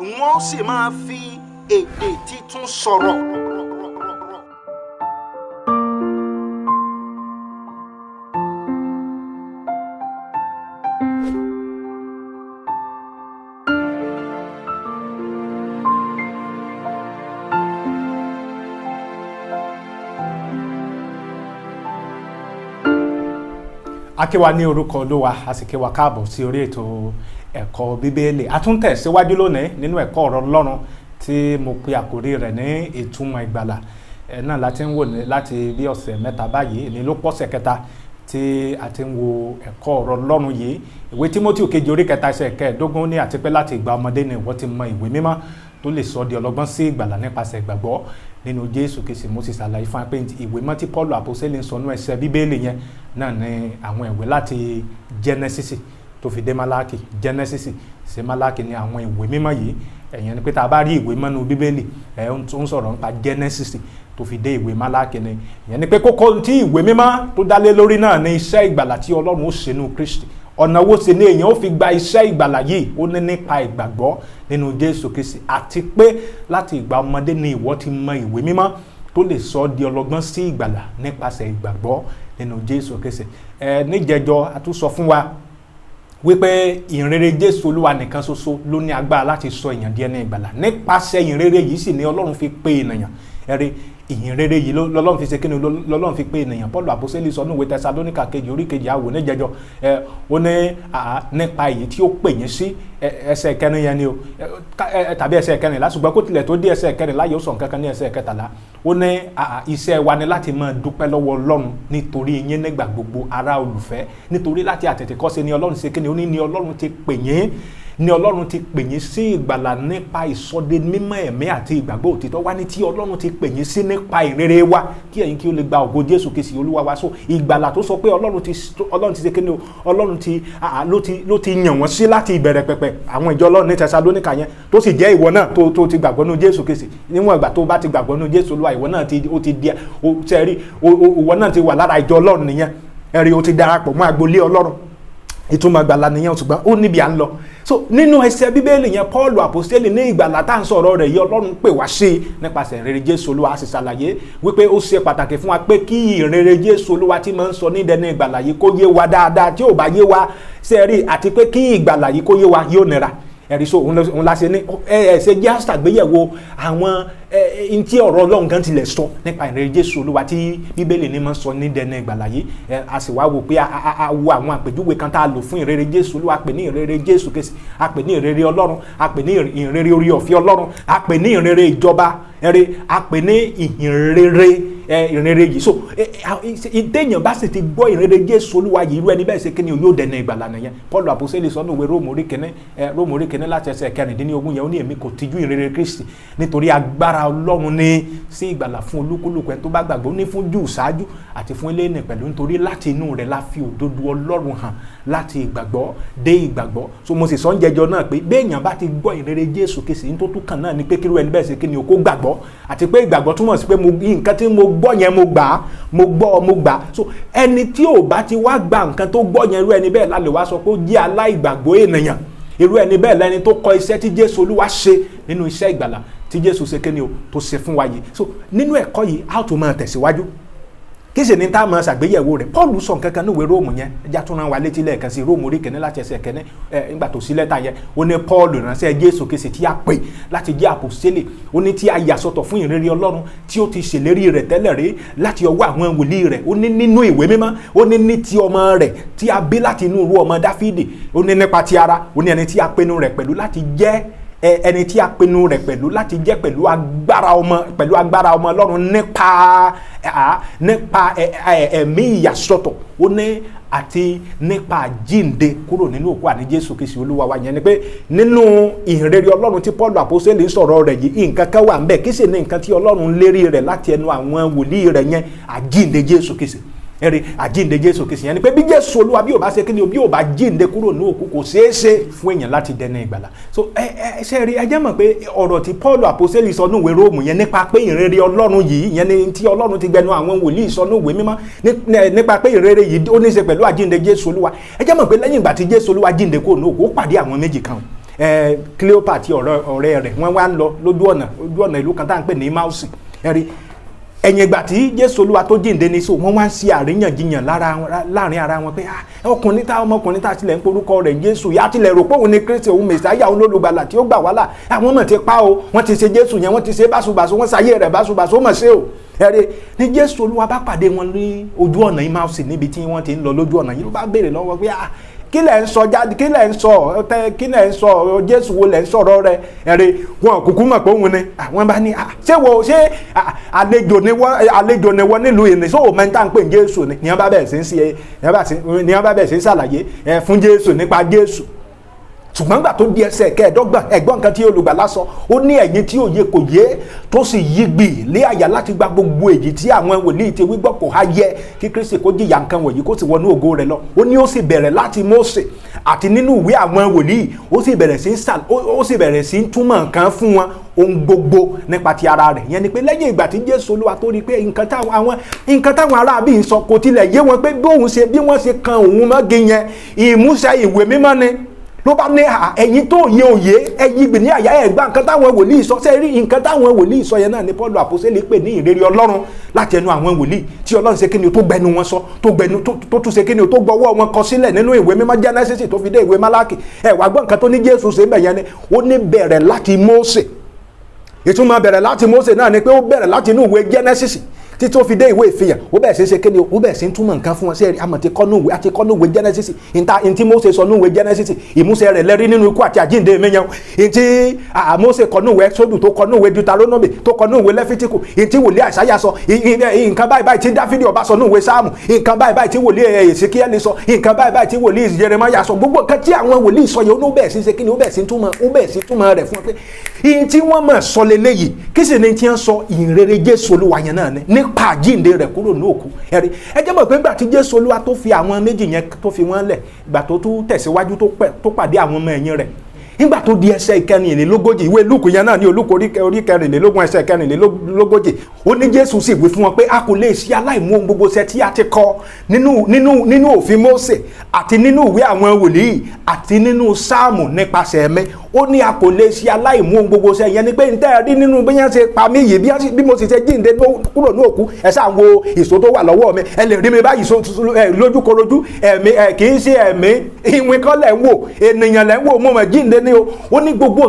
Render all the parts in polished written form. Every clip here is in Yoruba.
Wọ́n sì máa fi èdè títún sọ̀rọ̀. A kí wa ní orúkọ Olúwa, a sì kí wa káàbọ̀ sí orí ètò ẹ̀kọ́ Bíbélì. A tún tẹ̀síwájú lónìí nínú ẹ̀kọ́ ọ̀rọ̀ Ọlọ́run tí mo pe àkórí rẹ̀ ní ìtumọ̀ ìgbàlà. Ẹ̀ náà láti ń wò ní láti bí ọ̀sẹ̀ 3 báyìí, ní ló pọ̀sẹ̀ kẹta tí a ti ń wo ẹ̀kọ́ ọ̀rọ̀ Ọlọ́run yìí. Ìwé Tímótì kejì orí 3 ẹsẹ̀ 15 ní àti pé láti ìgbà ọmọdé ni ìwọ ti mọ ìwé mímọ́ tó lè sọ di ọlọ́gbọ́n sí ìgbàlà nípasẹ̀ ìgbàgbọ́ nínú Jésù Kristi. Mo sì ṣàlàyé fún wa pé ìwé mọ́ tí Paul àpọ́sítélì ń sọ nú ẹsẹ̀ Bíbélì yẹn náà ni àwọn ìwé láti Genesis tó fi dé Málákì. Genesis sí Málákì ni àwọn ìwé mímọ́ yìí. Ẹ̀yẹn ni pé tá a bá rí ìwé mọ́nú Bíbélì, ẹ̀ ń sọ̀rọ̀ nípa Genesis tó fi dé ìwé Málákì ni. Ìyẹn ni pé kókó tí ìwé mímọ́ tó dálé lórí náà ni iṣẹ́ ìgbàlà tí Ọlọ́run ó ṣe nínú Kristi. Ọ̀nà wo sì ni èèyàn ó fi gba iṣẹ́ ìgbàlà yìí? Ó ní nípa ìgbàgbọ́ nínú Jésù Kristi, àti pé láti ìgbà ọmọdé ni ìwọ ti mọ ìwé mímọ́ tó lè sọ di ọlọ́gbọ́n sí ìgbàlà nípasẹ̀ ìgbàgbọ́ nínú Jésù Kristi. Ẹ níjẹjọ a tún sọ fún wa wípé ìhìnrere Jésù Olúwa nìkan ṣoṣo ló ní agbára láti sọ èèyàn di ẹni ìgbàlà. Nípasẹ̀ ìhìnrere yìí sì ni Ọlọ́run fi pè ènìyàn. Ẹ̀rí ìhìnrere yìí lọ́lọ́run fi ṣe kí ni lọ́lọ́run fi pè ènìyàn. Paul àpọ́sítélì sọ nínú ìwé Tẹsalóníkà kejì orí 2 àwò níjẹjọ, ẹ ó ní nípa èyí tí ó pè yín sí ẹsẹ̀ 4 yẹn ni o, tàbí ẹsẹ̀ 14, ṣùgbọ́n kó tilẹ̀ tó dé ẹsẹ̀ 14 yóò sọ nǹkan kan ní ẹsẹ̀ 13. Ó ní iṣẹ́ wa ni láti máa dúpẹ́ lọ́wọ́ Ọlọ́run nítorí yín nígbà gbogbo, ará olùfẹ́, nítorí láti àtètèkọ́ṣe ni Ọlọ́run ṣe kí ni ó ní ni Ọlọ́run ti pè yín, ni Ọlọ́run ti pè yín sí ìgbàlà nípa ìsọde mímọ́ ẹ̀mí àti ìgbàgbọ́ òtítọ́. Wá ní tí Ọlọ́run ti pè yín sí nípa ìrere wa, kí ẹ̀yin kí ó lè gba ògo Jésù Kristi Olúwa wa. So ìgbàlà tó sọ pé Ọlọ́run ti ṣe kíni o, Ọlọ́run ti ló ti yàn wọ́n sí láti ìbẹ̀rẹ̀ pẹ̀pẹ̀ àwọn ìjọ Ọlọ́run ní Tẹsalóníkà yẹn, tó sì jẹ́ ìwọ náà tó ti gbàgbọ́ nínú Jésù Kristi. Níwọ̀n ìgbà tó bá ti gbàgbọ́ nínú Jésù Olúwa, ìwọ náà ti ó ti di sẹ́rí, ìwọ náà ti wà lára ìjọ Ọlọ́run nìyẹn. Ẹ̀rí o ti darapọ̀ mọ́ agboolé Ọlọ́run. Ìtumọ̀ ìgbàlà nìyẹn, ṣùgbọ́n ó níbi à ń lọ. So nínú ẹsẹ̀ Bíbélì yẹn, Paul àpọ́sítélì ní ìgbàlà tá à ń sọ̀rọ̀ rẹ̀ yìí Ọlọ́run pè wá sí nípasẹ̀ ìrere Jésù Olúwa. A sì ṣàlàyé wípé ó ṣe pàtàkì fún wa pé kí ìrere Jésù Olúwa tí máa ń sọ nídẹ̀ẹ́ni ìgbàlà yìí kó yé wa dáadáa. Tí ò bá yé wa sẹ́ẹ̀rí, àti pé kí ìgbàlà yìí kó yé wa yóò nira. Ẹ̀rí so òun la ṣe ní ẹ ṣe jẹ́ àṣàgbéyẹ̀wò àwọn ntí ọ̀rọ̀ Ọlọ́run kan tilẹ̀ sọ nípa ìrere Jésù Olúwa tí Bíbélì ní máa ń sọ ní dẹni ìgbàlà yìí. A sì wá wò pé a wo àwọn àpèjúwe kan tá a lò fún ìrere Jésù Olúwa. A pè ní ìrere Jésù Kristi, a pè ní ìrere Ọlọ́run, a pè ní ìrere orí ọ̀fẹ́ Ọlọ́run, a pè ní ìrere ìjọba, ẹ̀rí a pè ní ìhìnrere ìrere yìí. So ìdẹ́yàn bá sì ti gbọ́ ìrere Jésù Olúwa yìí, irú ẹni bẹ́ẹ̀ ṣe kí ni yóò dẹni ìgbàlà nìyẹn. Paul àpọ́sítélì sọ nínú ìwé Róòmù orí 1 láti ẹsẹ̀ 16 yẹn, ó ní èmi kò tijú ìrere Kristi, nítorí agbára Ọlọ́run ní sí ìgbàlà fún olúkúlùkù ẹni tó bá gbàgbọ́, ní fún Júù ṣáájú àti fún eléni pẹ̀lú, nítorí láti inú rẹ̀ la fi òdodo Ọlọ́run hàn láti ìgbàgbọ́ dé ìgbàgbọ́. So mo sì sọ ń jẹjọ náà pé béèyàn bá ti gbọ́ ìrere Jésù Kristi, ní tó tún kàn náà ni pé kírú ẹni bẹ́ẹ̀ ṣe kí ni o kó gbàgbọ́, àti pé ìgbàgbọ́ túmọ̀ sí pé nǹkan tí mo gbọ́ yẹn mo gbà á, mo gbọ́ mo gbà á. So ẹni tí ò bá ti wá gba nǹkan tó gbọ́ yẹn, irú ẹni bẹ́ẹ̀ la lè wá sọ pé ó jẹ́ aláìgbàgbọ́ ènìyàn. Irú ẹni bẹ́ẹ̀ lẹni tó kọ iṣẹ́ tí Jésù Olúwa ṣe nínú iṣẹ́ ìgbàlà tí Jésù ṣe kíni o tó ṣe fún wa yìí. So nínú ẹ̀kọ́ yìí a ó tún máa tẹ̀síwájú. Kí sì ni tá a máa ṣàgbéyẹ̀wò rẹ̀? Paul sọ nǹkan kan ní ìwé Róòmù yẹn, ẹja tún rán wa létí lẹ́ẹ̀kan sí Róòmù orí 1 láti ẹsẹ̀ 1. Nígbà tó sí lẹ́tà yẹn, ó ní Paul ránṣẹ́ Jésù Kristi tí a pè láti jẹ́ àpọ́sítélì, ó ní tí a yà sọ́tọ̀ fún ìrere Ọlọ́run tí ó ti ṣèlérí rẹ̀ tẹ́lẹ̀ rí láti ọwọ́ àwọn wòlíì rẹ̀. Ó ní nínú ìwé mímọ́, ó ní ní ti ọmọ rẹ̀ tí a bí láti inú irú ọmọ Dáfídì, ó ní nípa ti ara, ó ní ẹni tí a pinnu rẹ̀ pẹ̀lú láti jẹ́ ẹni tí a pinnu rẹ̀ pẹ̀lú láti jẹ́ pẹ̀lú agbára ọmọ Ọlọ́run nípa ẹ̀mí ìyàsọ́tọ̀, ó ní àti nípa àjíǹde kúrò nínú òkú àní Jésù Kristi Olúwa wa. Yẹn ni pé nínú ìhìnrere Ọlọ́run tí Paul àpọ́sítélì ń sọ̀rọ̀ rẹ̀ yìí, nǹkan kan wà ńbẹ̀. Kí sì ni nǹkan tí Ọlọ́run lérí rẹ̀ láti ẹnu àwọn wòlíì rẹ̀ yẹn? Àjíǹde Jésù Kristi. Ẹ̀rí àjíǹde Jésù Kristi yẹn ni pé bí Jésù Olúwa bí ò bá ṣe kí ni o, bí ò bá jíǹde kúrò ní òkú, kò ṣeé ṣe fún èèyàn láti dẹni ìgbàlà. So ẹ ṣe rí, ẹ jẹ́ mọ̀ pé ọ̀rọ̀ tí Paul àpọ́sítélì sọ ní ìwé Róòmù yẹn nípa pé ìrere Ọlọ́run yìí yẹn ni tí Ọlọ́run ti gbẹnu àwọn wòlíì sọ ní ìwé mímọ́ nípa pé ìrere yìí ó ní í ṣe pẹ̀lú àjíǹde Jésù Olúwa. Ẹ jẹ́ mọ̀ pé lẹ́yìn ìgbà tí Jésù Olúwa jíǹde kúrò ní òkú, ó pàdé àwọn méjì kan. Cleopa àti ọ̀rẹ́ rẹ̀ wọ́n wá ń lọ lójú ọ̀nà, ojú ọ̀nà ìlú kan tá à ń pè ní Emmaus. Ẹ̀rí ẹ̀yìn ìgbà tí Jésù Olúwa tó jíǹde ní so wọ́n wá ń ṣe àríyànjiyàn láàrin ara wọn pé ọkùnrin tá ọmọkùnrin tá a tilẹ̀ ń porúkọ rẹ̀ Jésù yá tilẹ̀ rò pé òun ni Kristi, òun Mèsáyà, òun lólùgbàlà tí ó gbà wá là, àwọn mọ̀ ti pa o, wọ́n ti ṣe Jésù yẹn, wọ́n ti ṣe báṣubàṣu, wọ́n ṣayé rẹ̀ báṣubàṣu, ó mọ̀ ṣe o. Ẹ̀rí ní Jésù Olúwa bá pàdé wọn ní ojú ọ̀nà Emmaus níbi tí wọ́n ti ń lọ lójú ọ̀nà yìí, ló bá béèrè lọ́wọ́ pé kí lẹ̀ ń sọ jáde, kí lẹ̀ ń sọ tẹ, kí lẹ̀ ń sọ, Jésù wo lẹ̀ ń sọ̀rọ̀ rẹ̀? Ẹ̀rí wọn kúkú mọ̀ pé òun ni. Àwọn bá ní, ṣé wo ṣé àlejò ni wọ́n, àlejò ni wọ́n nílùú yìí ni, sọ òun mẹ́ta ń pè ní Jésù ni? Ní wọ́n bá bẹ̀rẹ̀ sí ń ṣe, ní wọ́n bá bẹ̀rẹ̀ sí ń ṣàlàyé fún Jésù nípa Jésù. Ṣùgbọ́n gbà tó di ẹsẹ̀ 25, ẹ̀gbọ́n nǹkan tí olùgbàlà sọ, ó ní ẹ̀yin tí òye kò yé tó sì yí gbì lé àyà láti gba gbogbo èyí tí àwọn wòlíì ti wí gbọ́, kò há yẹ kí Kristi kó jìyà nǹkan wọ̀nyí, kó sì wọnú ògo rẹ̀ lọ? Ó ní ó sì bẹ̀rẹ̀ láti Mósè àti nínú ìwé àwọn wòlíì, ó sì bẹ̀rẹ̀ sí ń túmọ̀ nǹkan fún wọn, ohun gbogbo nípa ti ara rẹ̀. Yẹn ni pé lẹ́yìn ìgbà tí Jésù Olúwa tó rí i pé nǹkan táwọn ará bí ń sọ kò tilẹ̀ yé wọn, pé bí òun ṣe bí wọ́n ṣe kan òun mọ́gi yẹn, ìmúṣẹ ìwé mímọ́ ni, ló bá ní ẹ̀yin tó yé òye ẹ̀yin gbìn ní àyà ẹ̀ gbá nǹkan táwọn wòlíì sọ. Ṣe rí nǹkan táwọn wòlíì sọ yẹn náà ni Paul àpọ́sítélì pè ní ìrírí Ọlọ́run láti ẹnu àwọn wòlíì tí Ọlọ́run ṣe kíni o, tó gbẹnu wọn sọ, tó gbẹnu tó tún ṣe kíni o, tó gbọ́wọ́ wọn kọ sílẹ̀ nínú ìwé mímọ́, Genesis tó fi dé ìwé Málákì. Ẹ wàá gbọ́ nǹkan tó ní Jésù ṣe ń bẹ̀ yẹn ni, ó ní bẹ̀rẹ̀ láti Mósè. Ìtumọ̀ bẹ̀rẹ̀ láti Mósè náà ni pé ó bẹ̀rẹ̀ láti inú ìwé Genesis títí ó fi dé ìwé Ìfihàn. Ó bẹ̀rẹ̀ sí ṣe kéde, ó bẹ̀rẹ̀ sí túmọ̀ nǹkan fún wọn. Sí àmọ̀ tí kọ́ nùwé àti kọ́ nùwé Genesis ìta ntí Mósè sọ nùwé Genesis, ìmúṣẹ rẹ̀ lẹ́rí nínú ikú àti àjíǹde mi yẹn, ntí Mósè kọ́ nùwé Exodus, tó kọ́ nùwé Deuteronomy, tó kọ́ nùwé Lẹ́fítíkù, ntí wòlíì Àìsáyà sọ, nǹkan báyìí báyìí tí Dáfídì ọba sọ nùwé Sáàmù, nǹkan báyìí báyìí tí wòlíì Èsíkíẹ́lì sọ, nǹkan báyìí báyìí tí wòlíì Jeremáyà sọ, gbogbo nǹkan tí àwọn wòlíì sọ yẹn, ó bẹ̀rẹ̀ sí ṣe kíni, ó bẹ̀rẹ̀ sí túmọ̀, ó bẹ̀rẹ̀ sí túmọ̀ rẹ̀ fún wọn pé ìyìn tí wọ́n mọ̀ sọ leléyìí. Kí sì ni tí wọ́n sọ? Ìhìnrere Jésù Olúwa yẹn náà ni, nípa àjíǹde rẹ̀ kúrò ní òkú. Ẹ̀rí ẹ jẹ́ mọ̀ pé nígbà tí Jésù Olúwa tó fi àwọn méjì yẹn, tó fi wọ́n lẹ̀, ìgbà tó tún tẹ̀síwájú, tó pàdé àwọn ọmọ ẹ̀yìn rẹ̀, nígbà tó di ẹsẹ̀ 44 ìwé Lúùkù yẹn náà ní, Olúkù orí 24, ẹsẹ̀ 44, ó ní Jésù sì wí fún wọn pé a kò lè ṣe aláìmú ohun gbogbo ṣẹ tí a ti kọ nínú òfin Mósè àti nínú ìwé àwọn wòlíì àti nínú Sáàmù nípasẹ̀ mi. Ó ní a kò lè ṣe aláìmú ohun gbogbo ṣẹ. Yẹn ni pé n tẹ́ ẹ rí nínú bí wọ́n ṣe pa mí yìí, bí mo sì ṣe jíǹde kúrò ní òkú, ẹ ṣáà wo ìṣó tó wà lọ́wọ́ mi, ẹ lè rí mi báyìí lójúkorojú. Ẹ̀mí ẹ kì í ṣe ẹ̀mí ìwìn kan lẹ̀ ń wò, ènìyàn lẹ̀ ń wò, mo mọ̀ jíǹde ní o. Ó ní gbogbo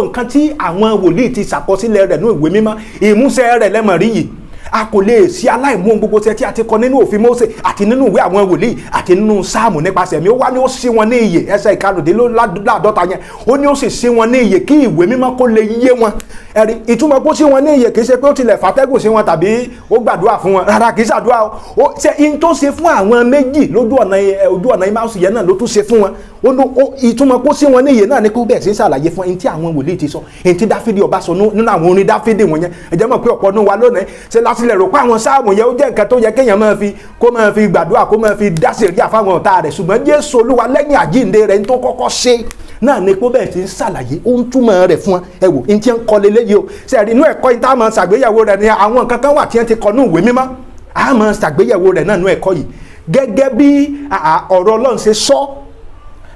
nǹkan tí àwọn wòlíì ti ṣàkọsílẹ̀ rẹ̀ ní ìwé mímọ́, ìmúṣẹ rẹ̀ lẹ́mọ̀ rí yìí. A kò lè ṣe aláìmú ohun gbogbo ṣẹ tí a ti kọ nínú òfin Mósè àti nínú ìwé àwọn wòlíì àti nínú Sáàmù nípasẹ̀ mi. Ó wá ní ó ṣí wọn ní iyè, ẹsẹ̀ 45 yẹn, ó ní ó sì ṣí wọn ní iyè kí ìwé mímọ́ kó lè yé wọn. Ẹ̀rí ìtumọ̀ kó ṣí wọn ní iyè, kì í ṣe pé ó tilẹ̀ fàtẹ́gùn sí wọn tàbí ó gbàdúrà fún wọn rárá, kì í ṣàdúrà o. Ó ṣe in tó ṣe fún àwọn méjì lójú ọ̀nà ojú ọ̀nà Emmaus yẹn náà ló tún ṣe fún wọn. Ó ní ìtumọ̀ kó ṣí wọn ní iyè náà ni kó bẹ̀rẹ̀ sí ṣàlàyé fún ẹni tí àwọn wòlíì ti sọ, ẹni tí Dáfídì ọba sọ nínú àwọn orin Dáfídì wọn yẹn. Ẹ jẹ́ mọ̀ pé ọ̀pọ̀ nínú wa lónìí ṣe lásìlẹ̀ rò pé àwọn sáàmù yẹn, ó jẹ́ nǹkan tó yẹ kéèyàn máa fi kó máa fi gbàdúrà, kó máa fi dá sẹ̀ríà fáwọn ọ̀tá rẹ̀. Ṣùgbọ́n Jésù Olúwa, lẹ́yìn àjíǹde rẹ̀, ní tó kọ́kọ́ ṣe náà ni kó bẹ̀rẹ̀ sí ń ṣàlàyé, ó ń túmọ̀ rẹ̀ fún wọn. Ẹ wò ní tí ń kọ́ leléyìí o. Sẹ́ẹ̀rì inú ẹ̀kọ́ yìí tá a máa ṣàgbéyẹ̀wò rẹ̀ ni àwọn nǹkan kan wà tí wọ́n ti kọ́ ní ìwé mímọ́, a máa ṣàgbéyẹ̀wò rẹ̀ náà nú ẹ̀kọ́ yìí, gẹ́gẹ́ bí ọ̀rọ̀ Ọlọ́run ṣe sọ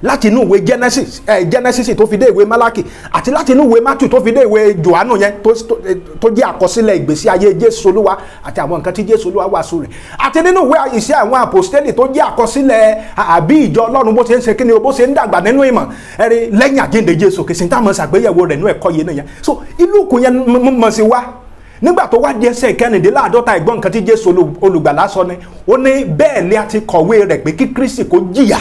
láti inú ìwé Genesis, Genesis tó fi dé ìwé Malaki, àti láti inú ìwé Matthew tó fi dé ìwé Johannu yẹn, tó jẹ́ àkọsílẹ̀ ìgbésí ayé Jésù Olúwa àti àwọn nǹkan tí Jésù Olúwa wàásù rẹ̀, àti nínú ìwé Iṣẹ́ àwọn Àpòstélì tó jẹ́ àkọsílẹ̀ àbí ìjọ Ọlọ́run bó ṣe ń ṣe kí ni o, bó ṣe ń dàgbà nínú ìmọ̀ ẹ̀rí lẹ́yìn àjíǹde Jésù Kristi, tá a máa ṣàgbéyẹ̀wò rẹ̀ nínú ẹ̀kọ́ yìí nìyẹn. So ìlú kù yẹn mọ̀ sí wa. Nígbà tó wá di ẹsẹ̀ 46, ẹ̀gbọ́n nǹkan tí Jésù olùgbàlà sọ ni, ó ní bẹ́ẹ̀ ni a ti kọ̀wé rẹ̀ pé kí Kristi kó jìyà,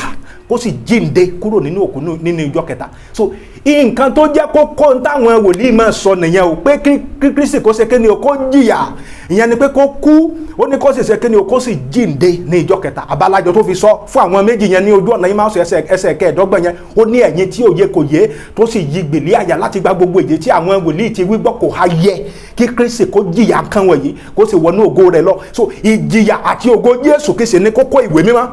kó sì jíǹde kúrò nínú òkú nínú ìjọ kẹta. So nǹkan tó jẹ́ kókó táwọn wòlíì máa sọ nìyẹn o, pé kí Kristi kó ṣe kí ni o, kó jìyà, ìyẹn ni pé kó kú, ó ní kó sì ṣe kí ni o, kó sì jíǹde ní ìjọ kẹta. Abalajọ tó fi sọ fún àwọn méjì yẹn ní ojú ọ̀nà Emmaus, ẹsẹ̀ 25 yẹn, ó ní ẹ̀yin tí òye kò yé tó sì yí gbèlé àyà láti gba gbogbo èyí tí àwọn wòlíì ti wí gbọ́, kò há yẹ kí Kristi kó jìyà nǹkan wọ̀nyí, kó sì wọnú ògo rẹ̀ lọ? So ìjìyà àti ògo Jésù Kristi ní kókó ìwé mímọ́.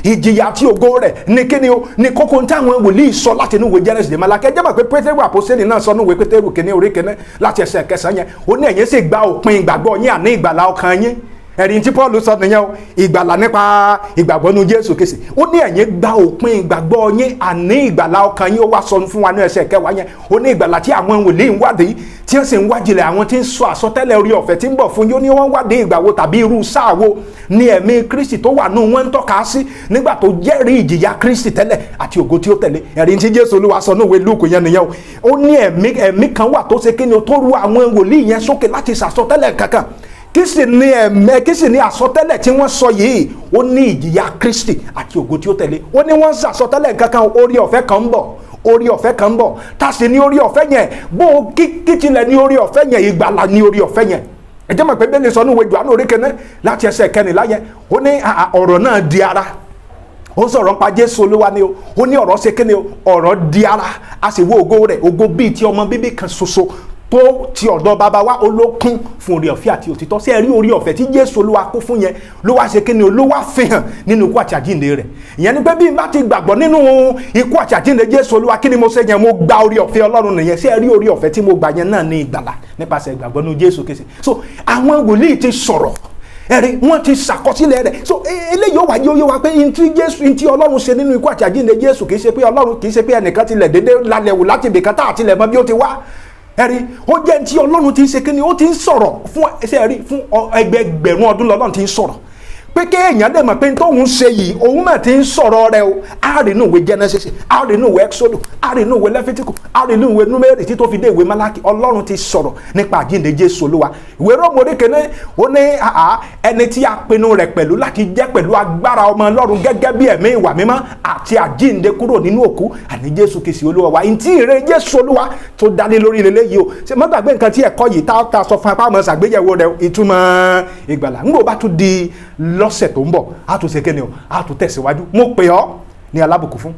Ìjìyà àti ògo rẹ̀ ní kíni o, ní kókó táwọn wòlíì sọ láti inú ìwé Genesis dé Málákì. Ẹ jẹ́ mọ̀ pé Pétérù àpọ́sítélì náà sọ ní ìwé Pétérù kìíní orí 1 láti ẹsẹ̀ 9 yẹn, ó ní ẹ̀yin sì gba òpin ìgbàgbọ́ yín, àní ìgbàlà ọkàn yín. Ẹ̀rí tí Paul sọ nìyẹn o, ìgbàlà nípa ìgbàgbọ́ nu Jésù Kristi. Ó ní ẹ̀yin gba òpin ìgbàgbọ́ yín, àní ìgbàlà ọkàn yín. Ó wá sọ fún wa ní ẹsẹ̀ kẹwàá yẹn, ó ní ìgbàlà tí àwọn wòlíì ń wádìí, tí wọ́n sì ń wájìlẹ̀, àwọn tí ń sọ àsọtẹ́lẹ̀ orí ọ̀fẹ́ tí ń bọ̀ fún yín. Ó ní wọ́n wádìí ìgbà wo tàbí irú sáà wo ni ẹ̀mí Kristi tó wà nù wọ́n ń tọ́ka sí nígbà tó jẹ́rìí ìjìyà Kristi tẹ́lẹ̀ àti ògo tí ó tẹ̀lé. Ẹ̀rí tí Jésù Olúwa sọ ní ìwé Lúùkù yẹn nìyẹn o. Ó ní ẹ̀mí kan wà tó ṣe kí ni o, tó ru àwọn wòlíì yẹn sókè láti sàsọtẹ́lẹ̀ kankan. Kí sì ni ẹ̀mẹ́, kí sì ni àsọtẹ́lẹ̀ tí wọ́n sọ yìí? Ó ní ìjìyà Kristi àti ògo tí ó tẹ̀lé. Ó ní wọ́n ń sàsọtẹ́lẹ̀ kankan, orí ọ̀fẹ́ kan ń bọ̀, orí ọ̀fẹ́ kan ń bọ̀. Tá a sì ní orí ọ̀fẹ́ yẹn bó kí tilẹ̀ ní orí ọ̀fẹ́ yẹn? Ìgbàlà ní orí ọ̀fẹ́ yẹn. Ẹ jẹ́ mọ̀ pé bẹ́ẹ̀ ni sọ ní ìwé Jòhánù orí kìíní láti ẹsẹ̀ kẹrìnlá yẹn, ó ní ọ̀rọ̀ náà di ara. Ó sọ̀rọ̀ nípa Jésù Olúwa ni o. Ó ní ọ̀rọ̀ ṣe kí ni o? Ọ̀rọ̀ di ara, a sì wo ògo rẹ̀, ògo bíi ti ọmọ bíbí kan ṣoṣo tó ti ọ̀dọ̀ bàbá wa, ó ló kún fún orí ọ̀fẹ́ àti òtítọ́. Sí ẹ̀rí orí ọ̀fẹ́ tí Jésù Olúwa kún fún yẹn ló wá ṣe kí ni o? Ló wá fi hàn nínú ikú àti àjíǹde rẹ̀. Ìyẹn ni pé bí n bá ti gbàgbọ́ nínú ikú àti àjíǹde Jésù Olúwa, kí ni mo ṣe yẹn? Mo gba orí ọ̀fẹ́ Ọlọ́run nìyẹn. Sí ẹ̀rí orí ọ̀fẹ́ tí mo gbà yẹn náà ní ìgbàlà nípasẹ̀ ìgbàgbọ́ nínú Jésù Kristi. So àwọn wòlíì ti sọ̀rọ̀, ẹ̀rí wọ́n ti ṣàkọsílẹ̀ rẹ̀. So eléyìí ó wá yé oyé wa pé ntí Jésù, ntí Ọlọ́run ṣe nínú ikú àti àjíǹde Jésù, kì í ṣe pé Ọlọ́run, kì í ṣe pé ẹnìkan tilẹ̀ dédé lálẹ́ wò láti ibìkan tá àtilẹ̀ mọ́ bí ó ti wá. Ẹ̀rí ó jẹ́ ntí Ọlọ́run ti ń ṣe kí ni, ó ti ń sọ̀rọ̀ fún ẹsẹ̀ ẹ̀rí fún ẹgbẹgbẹ̀rún ọdún lọ́lọ́run ti ń sọ̀rọ̀ pé kéèyàn dẹ̀ mọ̀ pé tóun ṣe yìí, òun mà ti ń sọ̀rọ̀ rẹ̀ o. Á rí inú ìwé Genesis, á rí inú ìwé Exodus, á rí inú ìwé Leviticus, á rí inú ìwé Númérì, tí tó fi dé ìwé Málákì. Ọlọ́run ti sọ̀rọ̀ nípa àjíǹde Jésù Olúwa. Ìwé Róòmù orí kìíní, ó ní ẹni tí a pinnu rẹ̀ pẹ̀lú láti jẹ́ pẹ̀lú agbára ọmọ Ọlọ́run gẹ́gẹ́ bí ẹ̀mí ìwà mímọ́ àti àjíǹde kúrò nínú òkú, àní Jésù Kristi Olúwa wa. Ntí ìre Jésù Olúwa tó dálé lórí lélẹ́yìí o. Ṣe má gbàgbé nǹkan tí ẹ̀kọ́ yìí tá a sọ fún apá àmọ́ ṣàgbéyẹ̀wò rẹ̀, ìtumọ̀ ìgbàlà. Ńgbò bá tún di lọ́sẹ̀ tó ń bọ̀, á tún ṣe kéde o, á tún tẹ̀síwájú. Mo pè ọ́ ní alábùkún fún.